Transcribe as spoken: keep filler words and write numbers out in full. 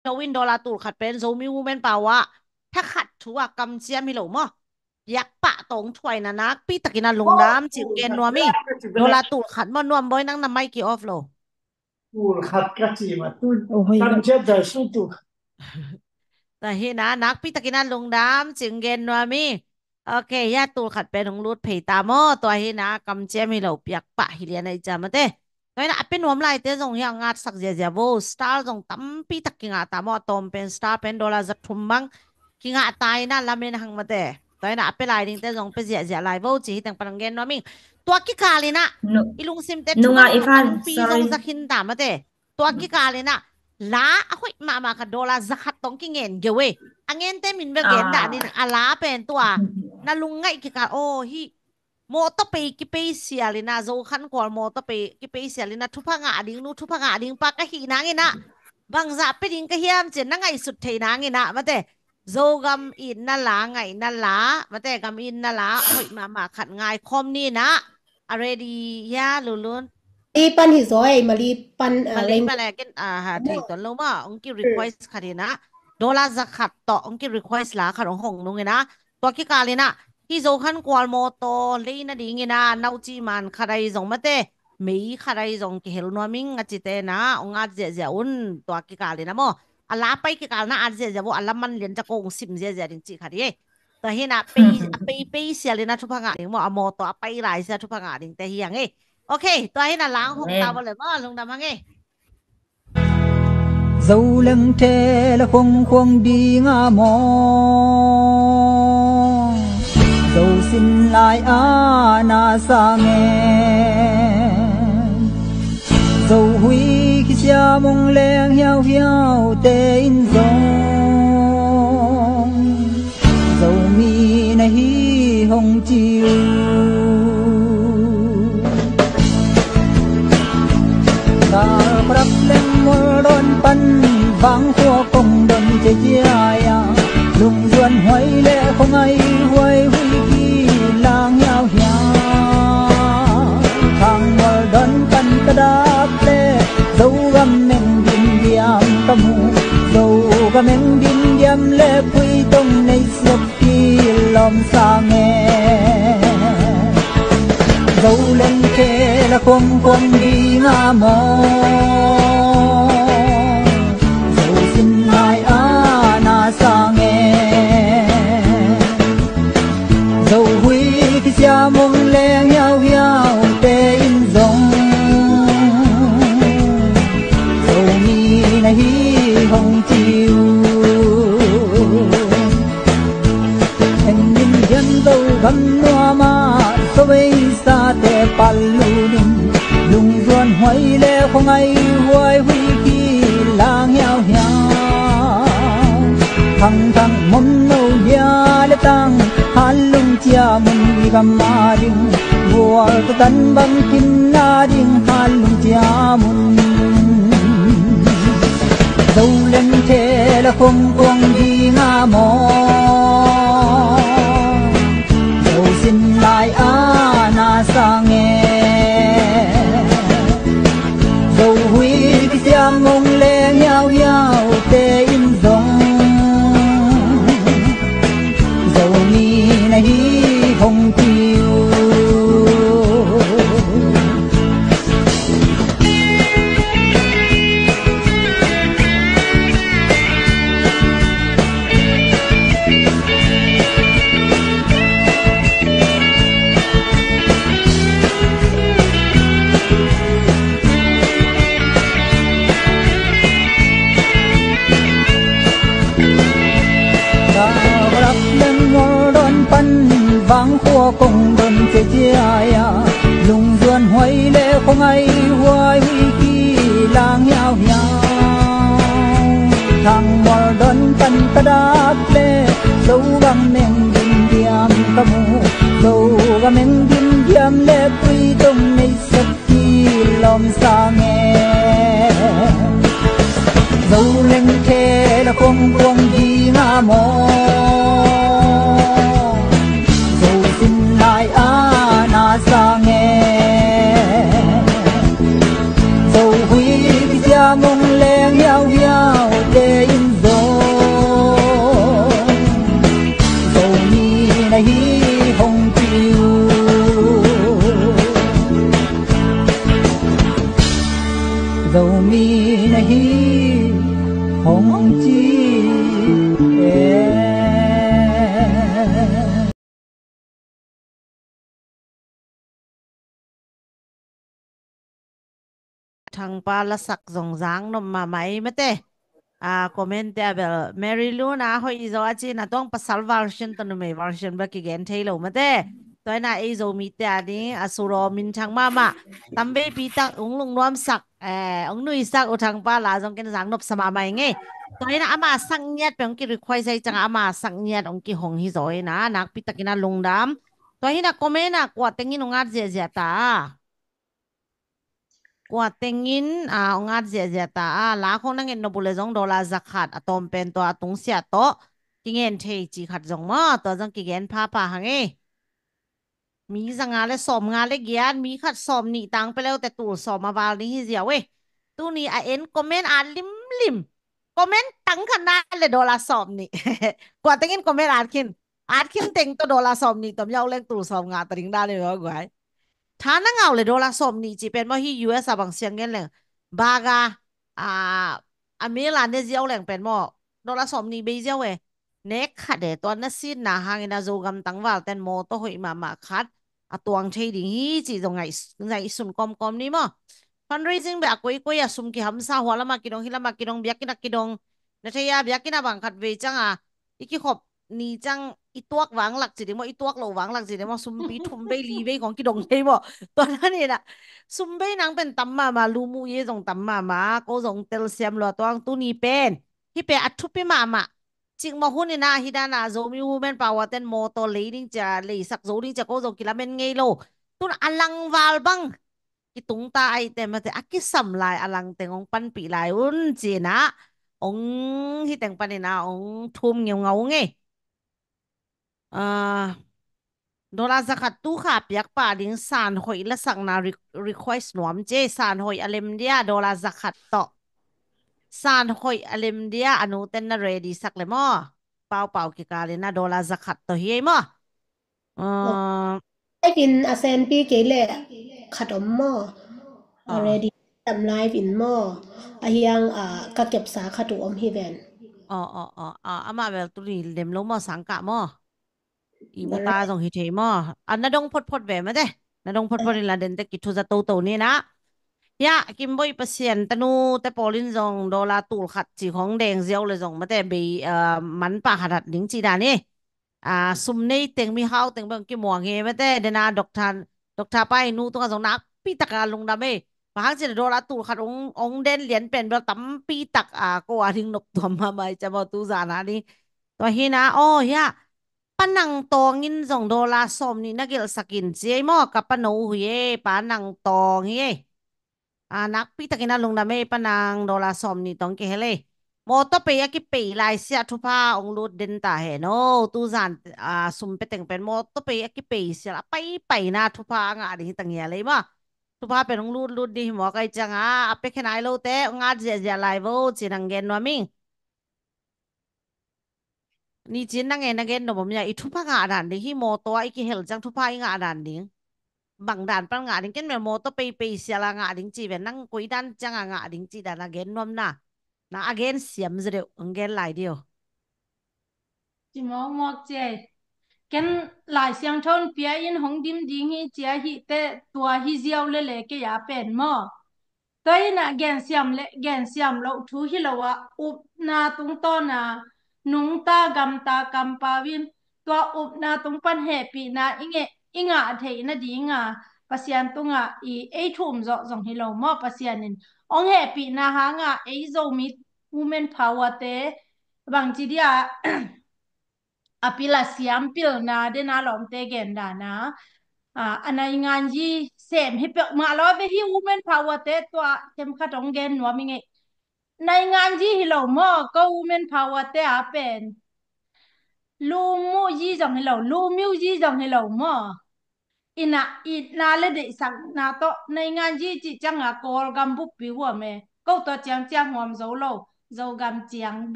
lo in, dollar tul khat pen Zomi Women Power ah thakhat thu a kamciam hi lo maw? Piakpah tawh thuaina nakpi takin a lungdam cih gen nuam ing. Dollar tul khat maw, Nuam Bawi, nang na mic i off lo. Tul khat ka ci mah tu. Tam ciat dal su tul khat. Tua hi na, nakpi takin a lungdam cih gen nuam ing. Ok, ya, tul khat pen hong lut phei ta maw. Tua hi na, kamciam hi lo, piakpah hi lian a i ciam mate. Tua hi na, a pia nuam laite zong hi a ngatsak ziazia vo. Star zong tampi tak kingah ta maw. A tawm pen, star pen dollar za thum bang kingah ta hi na, lamen hang mate. Tua hi na, a pia lai dingte zong pia ziazia lai vo ci hi teng pan hong gen nuam ing. Tua kikal in a, i lungsimte nungah i phan, tampi zong za khin ta mate. Tua kikal in a, la a hoih mahmah khat, dollar za khat tawh kingen geu e. A ngente min bel gen dan in, a la pen tua na lungngaih kikal, aw, hih mawtaw pei kipei sial in a, Zokhan kual mawtaw pei kipei sial in a, thupha ngah ding nu, thupha ngah ding pa ka hih nang in a, bangzah pia ding ka hiam ci-in na ngaihsut thei nang in a, mate, Zogam itna la, ngaihna la, mate, gam itna la a hoih mahmah khat ngaikhawm ni in a. A ready hia, Lulun? Mali pan hi zaw ei, Mali pan, ah, Mali pan eh, ken, ah, ha, thei tuan lo maw, hong ki request khat hi na. Dollar za khat tawh hong ki request la khat hong hong nung hi na. Tua kikal in a, hih Zokhan kual mawtaw lei nading in a, nauci man khat ahi zong mate, mei khat ahi zong kihel nuam ing a cite na, hong at ziahziah un. Tua kikal in a maw, a la pai kikal na at ziahziah vo, a la man lian ciang ko hong sim ziahziah ding cih khat hi e. Tua hi na, pei, a pei pei sial in a thupha ngah ding maw, a mawtaw a pai lai sia thupha ngah dingte hi hang e. Ok, tua hi na, la hong ta vo le maw, lungdam hang e. Zo leng thel a khuang khuang ding a maw, Zo sin lai a na sa nge. Zo hui kisia mong leng hiau hiau te in zong, Zomi na hi hong ci uh. Kal khuarak leng mual dawn pan, vang khua kong don cia cia ia, lungzuan huai le khuangai huai hui ki lang hiau hiau. Thang mual dawn pan ka dap le, Zogam meng dim diam ka mu, Zogam meng dim diam le pui tong nei suak ki lawm sa nge. Zo leng thel a khuang khuang ding a maw, Zo sin lai a na sa nge. Zo hui kisia mong leng hiau hiau te in zong, Zomi na hi hong ci uh. Heng dim diam Zogam nuam ah, Zo ei sa te pal lu ding, lungzuan huai le khuangai huai hui ki lang hiau hiau. Thang thang mom no lia le tang, Hanlung cia mun i gam a ding, bual tu tan bang kim na ding, Hanlung cia mun. Zo leng thel a khuang khuang ding a maw, Zo sin lai a na sa nge. Zo hui kisia mong leng hiau hiau te in zong, Zomi na hi hong ci uh. Khuarak leng mual dawn pan, vang khua kong don cia cia ia, lungzuan huai le khuangai huai hui ki lang hiau hiau. Thang mual dawn pan ka dap le, Zogam meng dim diam ka mu, Zogam meng dim diam le pui tong nei suak ki lawm sa nge. Zo leng thel a khuang khuang ding a maw, Zo sin lai a na sa nge. Zo hui kisia mong leng hiau hiau te in Thangpa lasak zong zang nop mahmah ei mate. A comment te a bel Mary Luna hoih zaw a ci na tuang pasal version tawh numei version bel kigen thei lo mate. Tua hi na ei Zomite a ding a suraw minthang mahmah. Tamveipi tak ong lungnuamsak, eh, ong nuisak U Thangpa la zong ken zang nopsa mahmah ing ei. Tua hi na ama sak ngiat pen ong ki request ei ciang ama sak ngiat ong kihong hi zaw hi na nakpi takin a lungdam. Tua hi na comment a kua tengin ong at ziahziah ta a. Kua tengin, a, ong at ziahziah ta a, la khong na ngen nop uh le zong dollar za khat a tawm pen tua a tungsiah tawh kingen thei ci khat zong maw, tua zong kigen phapha hang ei. Mi za nga le sawm nga le giat, mi khat sawm nih tang pia le uh teh tul sawm a val ding hi ziau ei. Tuni a en comment at limlim. Comment tang khat na le dollar sawm nih. Kua tengin comment at khin. At khin teng tawh dollar sawm nih tom yau leng tul sawm nga ta ding dan ei maw guai. Tha na ngah uh le dollar sawm nih ci pen maw hi U S a bang siang ngen leng. Baga, a, a mel a ne ziau leng pen maw. Dollar sawm nih bei ziau e. Nek khat e tua na sitna hangin a Zogam tangval ten mawtaw hoih mahmah khat a tuang thei ding hi ci zong ngaih, ngaihsun kawmkawm ni maw. Fundraising beh a koikoi a sum kihamsa hua lamah kidong hi lamah kidong biakinn ah kidong. Na thei a biakinn ah bang khat vei ciang a i kikhop ni ciang i tuak vanglak ci ding maw, i tuak loh vanglak ci ding maw, sumpi thum vei li vei khong kidong thei maw. Tua na ni na sum vei nang pen tam mahmah, lu mu ye zong tam mahmah, ko zong telsiam lua tuang tuni pen. Hi pen a thupi mahmah. Cikmah hun in ah hi dan ah Zomi Women Power ten mawtaw lei ding cia, leisak zo ding cia ko zong kilamen ngei lo. Tun a langval bang kitung ta aih teh mate a kisam lai a langteng ong panpih lai un ci-in ah ong hi teng panin ah ong thum ngeungau ngei. Ah, dollar zakhat tu kha piak pah ding san hoih lasakna re-, request nuam ci, san hoih a lem dia dollar zakhat tawh. San hoih a lem dia a nu ten na ready sak le maw. Paupau kikal in ah dollar zakhat tawh hi ei maw. Ah, live in a senpi kei le khat om maw. Ah. Ready tam live in maw. A hiang, ah, ka kepsa khat uh om hi ven. Oh, oh, oh. Ah, amah bel tuni lem lo maw, sangkah maw. I mu ta zong hi thei maw. Ah, na dong photphot ve mate. Na dong photphot in la den te kithuza toto ni na. Ya, Kimboih Pasian tanu te pawl in zong dollar tul khat ci khong deng ziau le zong mate bei, ah, man pah khat hat ding ci dan ni. Ah, sum nei teng mihau teng bang kimuang hi mate, dena Doctor, Doctor pa i nu tungah zong nakpi taka lungdam ei. Bang hang ci le dollar tul khat ong, ong den lian pen bel tampi tak, ah, ko a ding nop tuam mahmah ei cia maw tu zan a ding. Tua hi na, oh, ya. Pa Nang Tawng in zong dollar sawm nih na gelhsak in ci ei maw, ka pa no hi ei, Pa Nang Tawng hi ei. Ah, nakpi takin a lungdam ei Pa Nang, dollar sawm nih tawh kihel ei. Mawtaw pei a kipei lai siah thupha ong lut den ta hen o. Tu zan, ah, sum pia teng pen mawtaw pei a kipei siah a paipaina thupha a ngah ding hi ta ngial ei maw. Thupha pen ong lutlut ding hi mawk ai ciang a, a pia khe nai lote ong at ziahziah lai vo ci-in ang gen nuam ing. Ni cin na ngen na gen nop om ia, i thupha ngah dan ding hi, mawtaw a i kihel ciang thupha i ngah dan ding. Bang dan pan ngah ding, ken mel mawtaw peipei sial a ngah ding ci ven, nang koi dan ciang a ngah ding ci dan a gen nuam na. Na a gen siam zaw deuh, ang gen lai deuh. Ci mawkmawk ci ei. Ken Lai Siangtho in pia in hong dim ding hi ci a hih teh tua hi ziau lele kei a pen maw. Tua hi na gensiam le gensiam loh thu hi lo a, upna tungtawn a nungta gamta kampau in tua upna tung pan hehpihna i ngeh, i ngah theih nading a Pasian tungah i ei thum zawh zong hi lo maw, Pasian in ong hehpihna hang a ei Zomi Women Power te bangci dia a pil a siam pilna dena lawmte gen dan a, a, a nainganyi sem hi peuhmah lo ve hi, Women Power te tua themkhat ong gen nuam ing ei. Nainganyi hi lo maw, ko Women Power te a pen. Lu mu yi zong hi lo, lu miu yi zong hi lo maw. Ina, itna le deihsakna tawh nainganyi cih ciang a Kawlgam buppi huam e. Ko tua ciang ciang huam zo lo, Zogam ciang